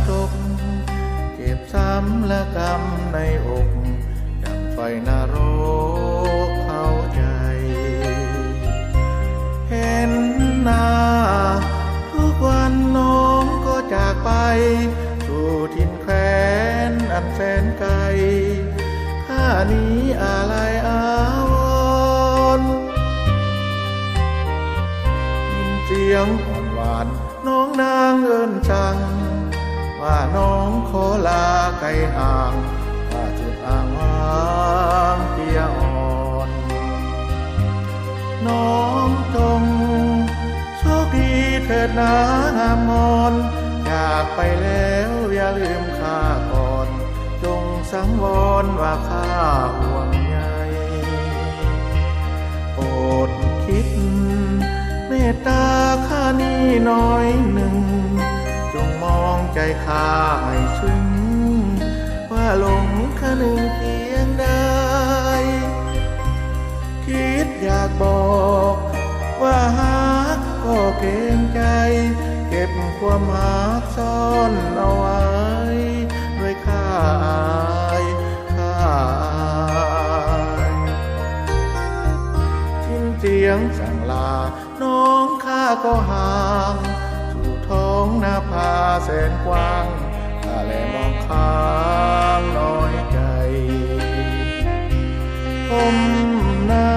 ຕົກ ເຈັບຊ້ຳລະກຳໃນອົກ ດັ່ງໄຟນະລົກເຜົາໃຈ ເຫັນໜ້າທຸກວັນນ້ອງກໍຈາກໄປ ສູ່ຖິ່ນແຄວ້ນອັນແສນໄກ ຂ້ານີ້ອາໄລອາວອນ ຍິນສຽງອ່ອນຫວານ ນ້ອງນາງເອີ້ນສັ່ງ ວ່ານ້ອງຂໍລາໄກຫ່າງ ຂ້າສຸດອ້າງວ້າງເປຍອ່ອນ ນ້ອງຈົ່ງໂຊກດີເທີດນາງາມງອນ ຈາກໄປແລ້ວຢ່າລືມຂ້າກ່ອນ ຈົ່ງສັງວອນວ່າຂ້າຫ່ວງໃຍ ໂປດຄິດເມດຕາຂ້ານີ້ໜ້ອຍໜຶ່ງ ຈົ່ງມອງໃຈຂ້າໃຫ້ຊຶ້ງ ວ່າຫຼົງຄະນຶງຄຽງໃດ ຄິດຢາກບອກວ່າຮັກກໍເກງໃຈ ເກັບຄວາມຮັກຊ້ອນເອົາໄວ້ ດ້ວຍຂ້າອາຍ ຂ້າອາຍ ສິ້ນສຽງສັ່ງລາ ນ້ອງຂ້າກໍຫ່າງ ສູ່ທ້ອງນາຜາແສນກວ້າງ ຂ້າແລມອງຄ້າງນ້ອຍໃຈ ກົ້ມໜ້າ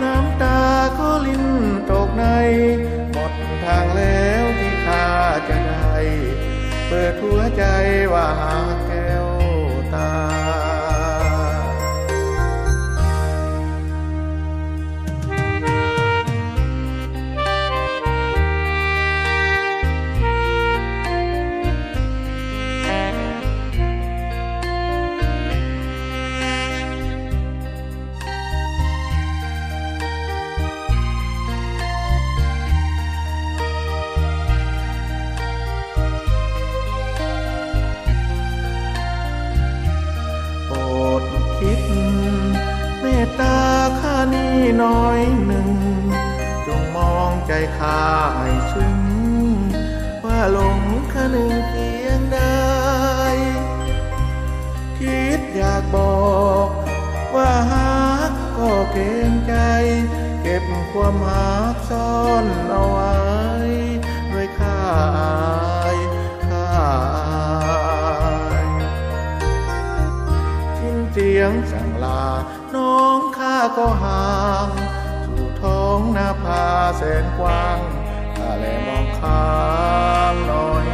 ນ້ຳຕາກໍລິນຕົກໃນ ໝົດທາງແລ້ວທີ່ຂ້າຈະໄດ້ ເປີດຫົວໃຈວ່າຫາແກ້ວຕາ. ໂປດຄິດເມດຕາຂ້ານີ້ໜ້ອຍໜຶ່ງ ຈົ່ງມອງໃຈຂ້າໃຫ້ຊຶ້ງ ວ່າຫຼົງຄະນຶງຄຽງໃດ ຄິດຢາກບອກວ່າຮັກກໍເກງໃຈ ເກັບຄວາມຮັກຊ້ອນເອົາໄວ້ ດ້ວຍຂ້າອາຍ ຂ້າອາຍ ສິ້ນສຽງສັ່ງລາ ນ້ອງຂ້າກໍຫ່າງ ສູ່ທ້ອງນາຜາແສນກວ້າງ ຂ້າແລມອງຄ້າງນ້ອຍ